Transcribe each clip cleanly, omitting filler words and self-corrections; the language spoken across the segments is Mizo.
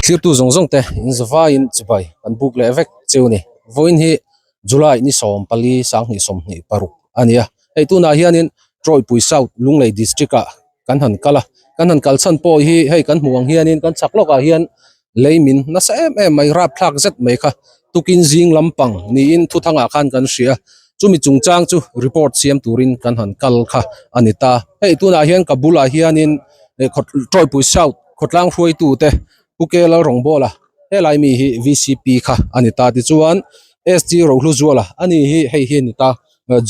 Thlirtu zawng zawng te in zavaiin chibai kan buk leh vek cheu ni. Vawiin hi July ni 14 2026 a ni a. Hei tunah hianin Trawipui South Lunglei District ah kan han kal a. Kan han kal chhan pawh hi hei kan hmuh ang hianin kan chak lawkah hian lei min nasa em em mai rapthlak zet mai kha tukin zing lampang niin thuthangah khan kan hria. Chumi chungchang chu report siam turin kan han kal kha a ni ta. Hei tunah hian ka bulah hianin Trawipui South khawtlang hruaitute Pu K Lalrawngbawla helai mi hi VCP kha a ni ta tichuan SG Rohluzuala a ni hi hei hi a ni ta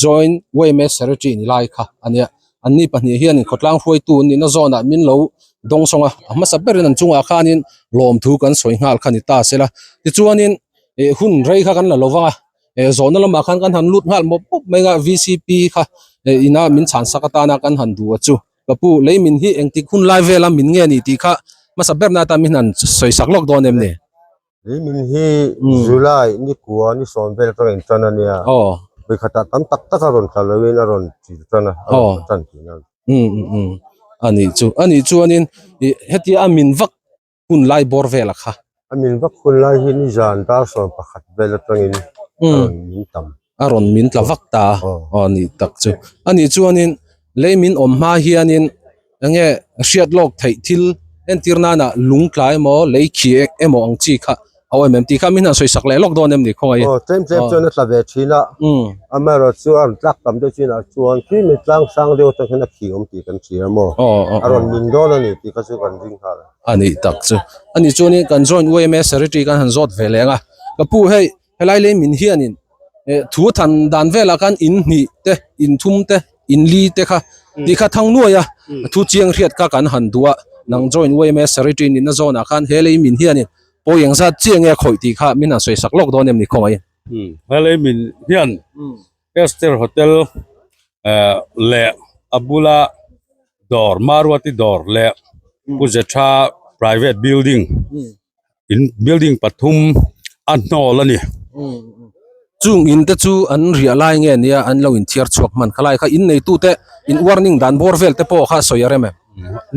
Joint YMA Secretary ni lai kha a nia anni pahnih hianin khawtlang hruaitu an nihna zawnah min lo dawng sawng a a hmasa berin an chungah khanin lawmthu kan sawi nghal kha ni ta sela tichuanin eh hun rei kha kan la lo vang a eh zawhna lamah khan kan han lut nghal mawp mawp mai a VCP kha eh ina min chhan sak atana kan han duh a chu. Ka pu, lei min hi engtik hun lai vela min nge ni tih kha hmasa berna atan min han sawi sak lawk dawn em ni? Lei min hi July ni kua ni sawm vel atanga intan a nia. Vawikhatah tam tak tak a rawn tla loin a rawn chil tan a, a rawn tla tan tihna a ni. A nih chu, a nih chuanin hetia a min vak hun lai bawr vel a kha. A min vak hun lai hi nizan dar 11 vel atangin a rawn min tam. A rawn min tla vak ta a ni tak chu. A nih chuanin lei min awm hma hianin enge hriat lawk theih thil entir nana lung tla emaw lei khi emaw ang chi kha a awm em tih kha min han sawi sak leh lawk dawn em ni khawngaih in. Aw tlem tlem chuan a tla ve thin a, amaherawh chu a rawn tlak tam deuh chinah chuan khi mi tlang sang deuh atang hian a khi awm tih kan hria maw, a rawn min dawn a ni tih kha chu kan ring nghal a. A nih tak chu. A nih chuanin kan joint YMA secretary kan han zawt ve leng a, ka pu hei helai lei min hianin thu than dan velah khan in hnih te, in thum te, in li te kha tih kha thang nuai a, thu chiang hriat kha kan han duh a, nang joint YMA secretary nihna zawnah khan he lei min hianin Pawi eng zat chiah nge khawih tih kha min han sawi sak lawk dawn em ni khawngaih? Helai min hian Esther Hotel leh a bula dawr Maruati dawr leh Pu Zetha private building in building pathum a hnawl a ni. Chung in te chu an riah lai nge nia an lo inthiar chhuak hman khalai kha in neitute in warning dan bawr vel te pawh kha sawi a rem em?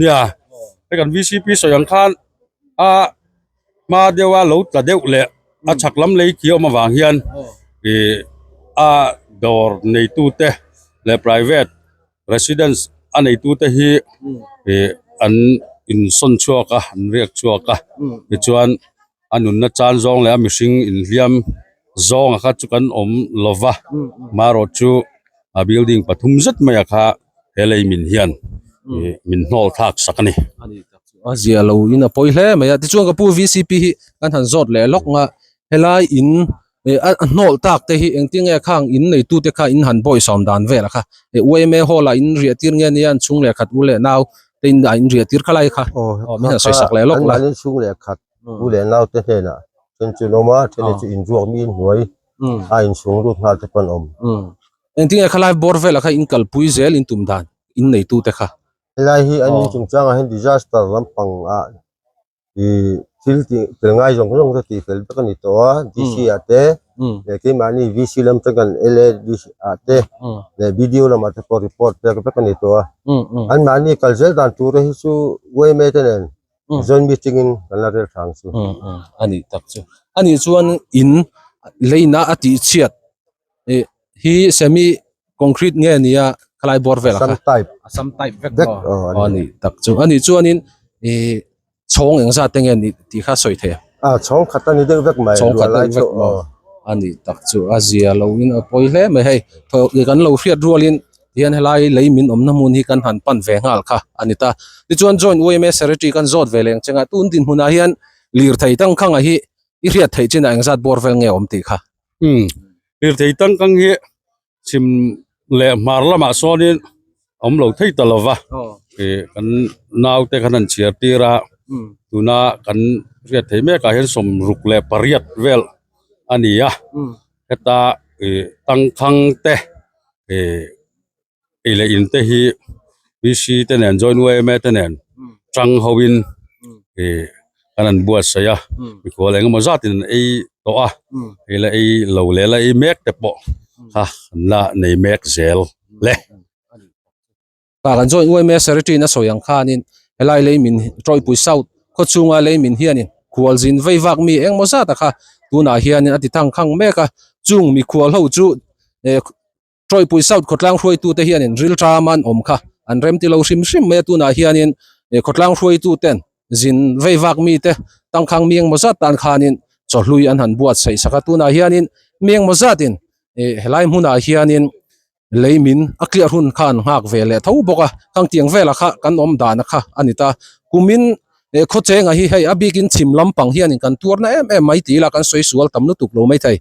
Nia, hei kan VCP sawi ang khan a hma deuha lo tla deuh leh a chhak lam lei khi awm avang hian ih a dawr neitute leh private residence a neitute hi ih an insawn chhuak a an riak chhuak a tichuan a nunna chan zawng leh a mihring inhliam zawng a kha chu kan awm lo va marawh chu a building pathum zet mai a kha he lei min hian ih min hnawl thlak sak a ni. A zia lo in a pawi hle mai a tichuan ka pu VCP hi kan han zawt leh lawk nga helai in eh a hnawl tak te hi engtin nge khang in neitu te kha in han bawi sawm dan vel a kha eh YMA hall ah in riah tir nge nia an chhung leh khat u leh nau te in ah in riah tir khalai kha aw min han sawi sak leh lawk la. An mahni chhung leh khat u leh nau te hnenah then chu an awm a then chu inruak mi in hnuai a inchhung lut nghal te pawh an awm. Engtin nge khalai bawr velah kha in kalpui zel in tum dan in neitu te kha. Helai hi an in chungchangah hian disaster lampang ah ih thil tih fel ngai zawng zawng te tih fel vek a ni tawh a DC ah te leh keimahni VC lam te kan LADC ah te leh BDO lamah te pawh report pek vek a ni tawh a anmahni kal zel dan tur hi chu YMA te nen joint meeting in kan la rel thang chu. A nih tak chu. A nih chuan in leina a tih chhiat ih hi semi concrete nge nia khalai bawr velah kha Assam type Assam type vek maw a ni tak chu a nih chuanin ih chhawng eng zat te nge nih tih kha sawi thei a chhawng khat a ni deuh vek mai chhawng khat deuh vek maw a ni tak chu a zia lo in a pawi hle mai hei thaw kan lo hriat rualin tihian helai lei min awmna hmun hi kan han pan ve nghal kha a ni ta tichuan joint YMA secretary kan zawt ve leng chengah tun dinhmunah hian lirthei tangkhanga hi i hriat theih chinah eng zat bawr vel nge awm tih kha. Lirthei tangkang hi chhim leh hmar lamah sawnin a awm lo thei ta lo va, ih kan naute khan an chhiar tir a, tuna kan hriat theih mek ah hian 68 vel a ni a, heta ih tangkhang te ih ei leh in te hi VC te nen joint YMA te nen tang ho in ih kan an buatsaih a mikhual eng emaw zat in an ei tawh a ei la ei lo leh la ei mek te pawh kha an la nei mek zel le. Ka kan joint YMA secretary in a sawi ang khanin helai lei min Tawipui South khaw chhunga lei min hianin. Khualzin vei vak mi engmaw zat a kha tunah hianin a ti thangkhang mek a, chung mikhual ho chu eh Tawipui South khawtlang hruaitute hianin rilṭam an awm kha an rem ti lo hrim hrim mai a, tunah hianin eh khawtlang hruaituten zin vei vak mite tangkhang mi engmaw zat tan khanin chawhlui an han buatsaih sak a, tunah hianin mi engmaw zatin eh helai hmunah hianin lei min a clear hun kha an nghak ve leh tho bawk a, khangtiang velah kha kan awm dana kha a ni ta, kumin eh khawchenga hi hei a bikin chhim lampang hianin kan tuarna em em mai tih ila kan sawi sual tam lutuk lo maithei,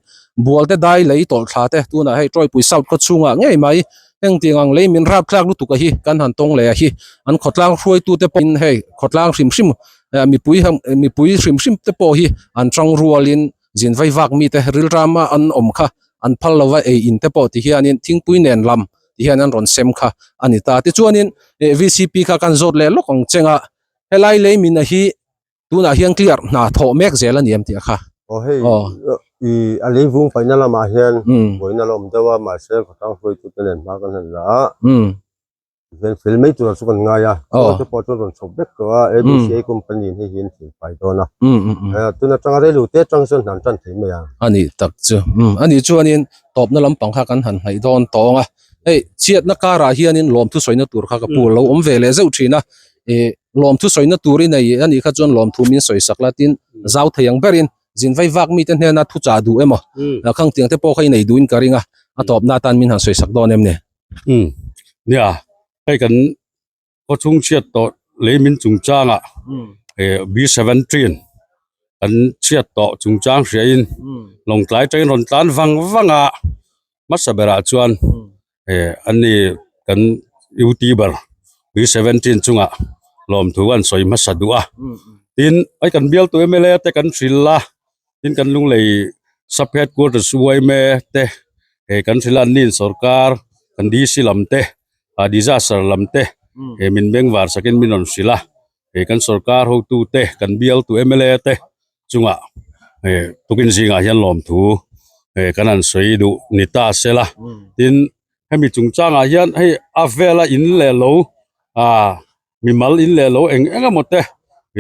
bualte dai lei tawlh thla te tunah hei Tawipui South khaw chhungah ngei mai hengtiang ang lei min rap thlak lutuk a hi kan han tawng leh a hi an khawtlang hruaitute pawhin hei khawtlang hrim hrim eh mipui mipui hrim hrim te pawh hi an tang rualin zin vai vak mite rilrama an awm kha an phal lova ei in te pawh ti hianin thingpui nen lam ti hian an rawn sem kha a ni ta tichuanin eh V C P kha kan zawt leh lawk ang cheng a helai lei min a hi tunah hian clear hna thawh mek zel a ni em tih a kha. Aw hei i a lei vung paihna lamah hian vawiin a la awm deuh a mahse khawtlang hruaitute nen hma kan han la a. Hian fel mai tur chu kan ngai a, aw te pawh chuan rawn chhawp vek tawh a, ABCA company in hei hi an thil pai dawn a, tun atanga reilu te atang chuan hnan tan thei mai a. A nih tak chu, a nih chuanin tawpna lampang kha kan han hnaih dawn tawng a, hei chhiatna karah hianin lawmthu sawina tur kha ka pu lo awm ve leh zeuh thin a, ih lawmthu sawina tur i nei a nih kha chuan lawmthu min sawi sak la tin zau thei ang berin zin vai vak mite hnena thuchah duh emaw khangtiang te pawh kha i nei duhin ka ring a, a tawpna atan min han sawi sak dawn em ni? Umm nia hei kan khaw chhung chhiat tawh lei min chungchangah eh B seventeen kan chhiat tawh chungchang hriain lawngtlai train rawn tlan vang vang a hmasa berah chuan eh an ni kan youtuber B seventeen chungah lawmthu an sawi hmasa duh a tin hei kan bialtu M L A te kan hrilh a. Tin kan lunglei sub headquarters yma te he kan hrilh a an nin sorkar kan DC lam te ah disaster lam te he min bengvar sakin min rawn hrilh a he kan sorkar hotu te kan bialtu mla te chungah he tukin zingah hian lawmthu he kan han sawi duh ni ta sela tin hemi chungchangah hian hei a vela in leh lo ah. Mimal in leh lo eng eng emaw te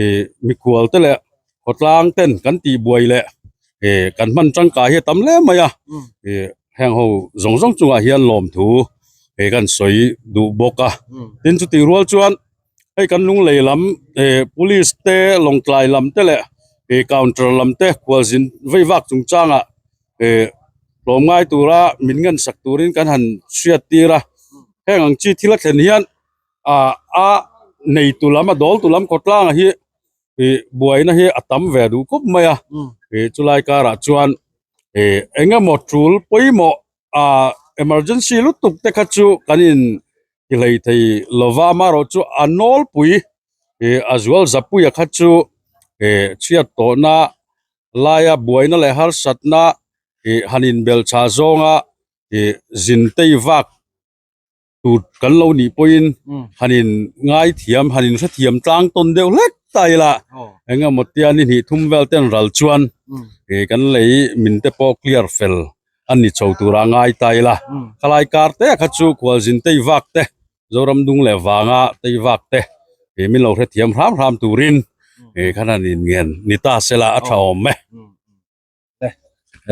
ih mikhual te leh khawtlang ten kan tih buai leh ih kan hman tangkai hi a tam hle mai a ih heng ho zawng zawng chungah hian lawmthu ih kan sawi duh bawk a tin chutih rual chuan hei kan lunglei lam ih police te lawngtlai lam te leh ih counter lam te khualzin vei vak chungchangah ih tlawmngai tura min ngansak turin kan han hriat tir a heng ang chi thil a thlen hian. ah a nei tu lam a dawl tu lam khawtlanga hi ih buaina hi a tam ve duh khawp mai a ih chulai karah chuan ih eng emaw tul pawimawh ah emergency lutuk te kha chu kan in ti hlei thei lova amaherawh chu a nawlpui ih a zual zapuia kha chu ih chhiat tawhna laia buaina leh harsatna ih han inbel tha zawnga ih zin tei vak. tur kan lo nih pawhin han in ngai thiam han in hrethiam tlang tawn deuh hlek ta ila eng emaw tia ni hnih thum vel ten ral chuan ih kan lei min te pawh clear fel a ni chho tura ngai ta ila khalai kar te kha chu khualzin tei vak te Zoram dung leh vanga tei vak te ih min lo hrethiam hram hram turin ih khan han in ngen ni ta sela a tha awm e.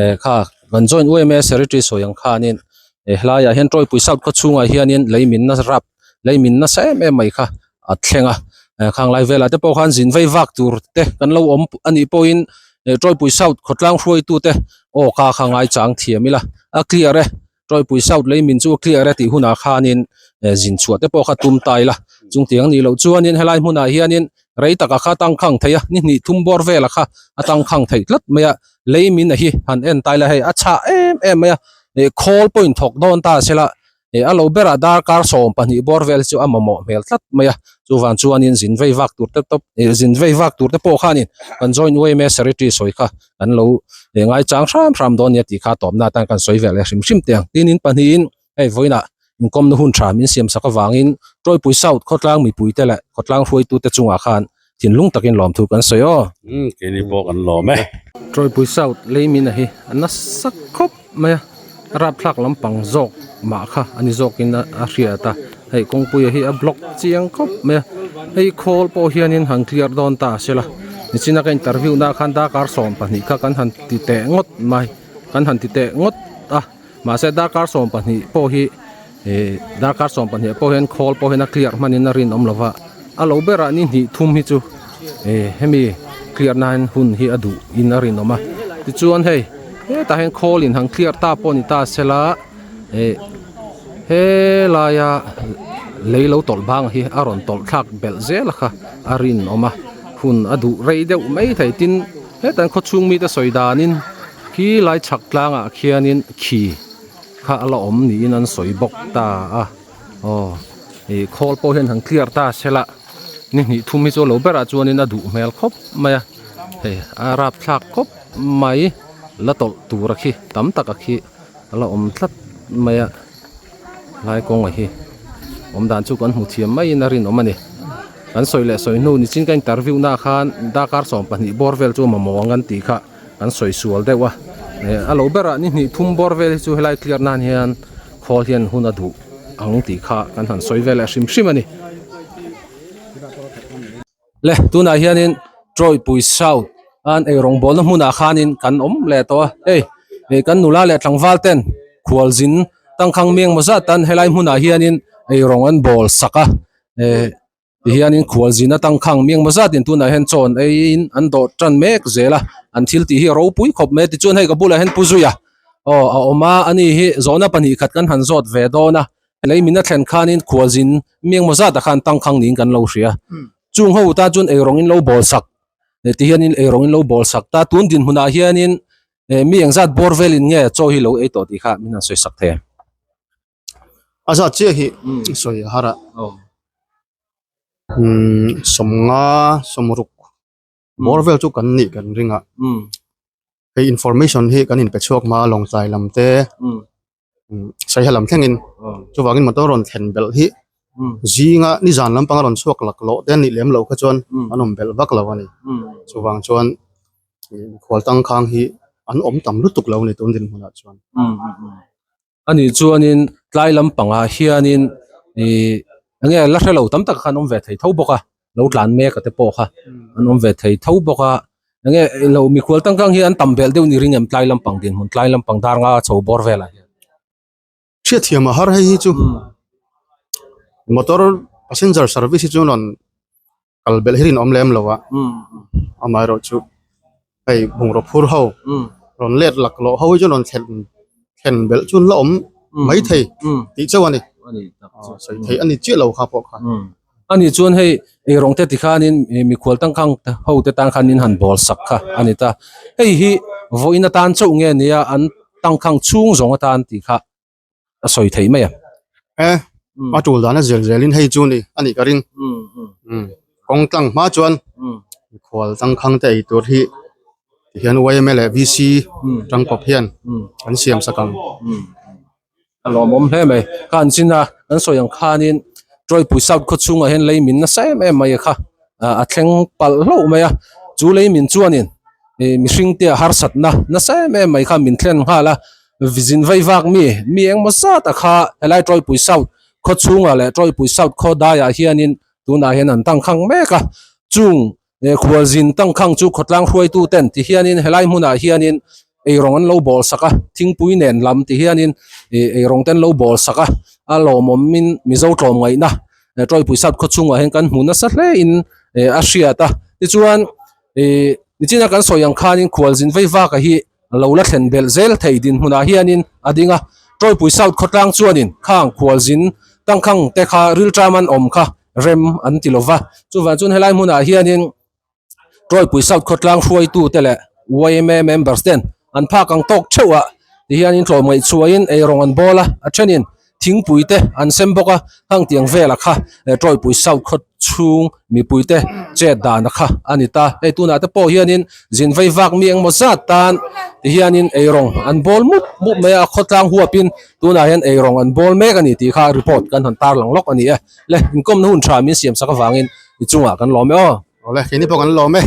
Eh kha kan joint yma secretary sawi ang khanin eh helaiah hian Tawipui South khaw chhungah hianin lei min na rap lei min nasa em em mai kha a thleng a eh khang lai velah te pawh khan zin vei vak tur te kan lo awm anih pawhin eh Tawipui South khawtlang hruaitu te aw ka kha ngai chang thiam ila a clear e. Tawipui South lei min chu a clear e tih hunah khanin eh zin chhuah te pawh kha tum ta ila chungtiang nih loh chuanin helai hmunah hianin rei taka kha tangkhang thei a ni hnih thum bawr vela kha a tangkhang theih tlat mai a lei min a hi han en ta ila hei a chhah em em mai a eh khawl pawhin thawk dawn ta sela eh a lo berah darkar 12 bawr vel chu a mamawh hmel tlat mai a chuvang chuanin zin vei vak tur te tawp eh zin vei vak tur te pawh khanin kan joint yma secretary sawi kha kan lo eh ngai chang hram hram dawn nia tih kha tawpna atan kan sawi ve leh hrim hrim teh ang tin in pahnihin hei vawiinah inkawmna hun tha min siam sak avangin Tawipui South khawtlang mipui te leh khawtlang hruaitu te chungah khan thinlung takin lawmthu kan sawi aw. Umm keini pawh kan lawm e. Tawipui South leimin a hi a nasa khawp mai a, a rapthlak lampang zawk mah kha a ni zawkin a hriat a, hei kawngpuia hi a block chiang khawp mai a, hei khawl pawh hianin han clear dawn ta a sela. Nichina ka interview na khan darkar 12 kha kan han ti teh ngawt mai kan han ti teh ngawt a mahse darkar 12 pawh hi eh darkar 12 pawh hian khawl pawh hian a clear hmanin a rinawm lo va a lo berah ni hnih thum hi chu eh hemi clear na hian hun hi a duh in a rinawm a tichuan hei hetah hian khawl in han clear ta pawh ni ta sela eh helaia lei lo tawlh bang hi a rawn tawlh thlak belh zel a kha a rinawm a hun a duh rei deuh mai thei tin hetan khawchhung mite sawi danin khi lai chhak tlangah khianin khi kha a la awm niin an sawi bawk ta a aw ih khawl pawh hian han clear ta sela ni hnih thum hi chu a lo berah chuanin a duh hmel khawp mai a hei a rapthlak khawp mai la tawlh tur a khi tam tak a khi a la awm tlat mai a lai kawnga hi awm dan chu kan hmu thiam maiin a rinawm a ni kan sawi leh sawi hnu nichin ka interview na khan darkar 12 bawr vel chu mamawh ang kan tih kha kan sawi sual deuh a eh a lo berah ni hnih thum bawr vel hi chu helai clear nan hian khawl hian hun a duh ang tih kha kan han sawi vel leh hrim hrim a ni. Le tunah hianin Trawipui South an eirawng bawlna hmunah khanin kan awm leh tawh a hei ih kan nula leh tlangval ten khualzin tangkhang meng maw zat tan helai hmunah hianin eirawng an bawl sak a eh tihianin khualzin a tangkhang meng maw zatin tunah hian chaw an eiin an dawh tan mek zel a an thil tih hi a ropui khawp mai a tichuan hei ka bulah hian pu Zuia aw a awm a ani hi zawhna pahnih khat kan han zawt ve dawn a. Lei min a thlen khanin khualzin mi engmaw zatah khan tangkhang niin kan lo hria. Chung ho tan chuan eirawng in lo bawl sak ti hianin eirawng in lo bawl sak ta. Tun dinhmunah hianin mi engzat bawr velin nge chaw hi lo ei tawh tih kha min han sawi sak thei ang. A zat chiah hi sawi a har a. Sawmnga sawmruk bawr vel chu kan nih kan ring a. Hei information hi kan inpe chhuak hma a lawngtlai lam te. Saiha lam thlengin chuvangin motor rawn thlen belh hi zinga nizan lampanga rawn chhuak lak loh te anih lem loh kha chuan an awm belh vak lo a ni. Chuvang chuan khual tangkhang hi an awm tam lutuk lo a ni tun dinhmunah chuan. Ani chuanin tlai lampangah hianin ih enge la hre lo tam tak khan awm ve thei tho bawk a. lo tlan mek a te pawh kha an awm ve thei tho bawk a enge ilo mikhual tangkang hi an tam belh deuh ni ring em tlai lampang dinhmun tlai lampang dar nga chho bawr velah hian. Hriatthiam a har hei hi chu motor passenger service hi chu rawn kal belh hi rinawm lem lo a amaherawh chu hei bungraw phur ho rawn let laklawh ho hi chu rawn thlen thlen belh chu an la awm mai thei tih chauh a ni sawi theih a ni chiah lo kha pawh kha. Ani chuan hei eirawng te tikhanin mikhual tangkhang ho te tan khan in han bawl sak kha a ni ta. Hei hi vawiin atan chauh nge nia an tangkhang chhung zawng atan tih kha a sawi theih mai a. E, a tul dan a zel zelin hei chu ni a nih ka ring. Kawng tlang hma chuan mikhual tangkhang te ei tur hi tihian yma leh VC tangkawp hian an siam sak ang. A lawmawm hle mai. Ka an chin a, kan sawi ang khanin Tawipui South khaw chhungah hian lei min nasa em em mai a kha a thleng palh hlauh mai a. Chu lei min chuanin ih mihring te a harsatna nasa em em mai kha min thlen nghal a. Zin vei vak mi, mi engmaw zat a kha helai Tawipui South khaw chhungah leh Tawipui South khaw daiah hianin tunah hian an tangkhang mek a. Chung Khualzin tangkhang chu khawtlang hruaitu ten ti hianin helai hmunah hianin eirawng an lo bawl sak a, thingpui nen lam ti hianin eirawng te an lo bawl sak a, a lawmawmin Mizo tlawmngaihna Tawipui South khaw chhungah hian kan hmu nasa hle in a hriat a. Tichuan nichina kan sawi ang khanin khualzin vei vaka hi lo la thlen belh zel thei dinhmunah hianin a ding a, Tawipui South khawtlang chuanin khang khualzin tangkhang te kha rilṭam an awm kha rem an ti lova, chuvang chuan helai hmunah hianin Tawipui South khawtlang hruaitute leh yma members ten an phak ang tawk theuh a tihianin tlawmngaih chhuahin eirawng an bawl a, a thenin thingpui te an sem bawk a, hang tiang vela kha Tawipui South khaw chhung mipui te chet dan a kha a ni ta. Hei tunah te pawh hianin zin vei vak mi engmaw zat tan tihianin eirawng an bawl mup mup mai a, khawtlang huapin tunah hian eirawng an bawl mek a ni tih kha report kan han tarlang lawk a ni e. Le, inkawmna hun tha min siam sak avangin i chungah kan lawm e aw. Awle, keini pawh kan lawm e.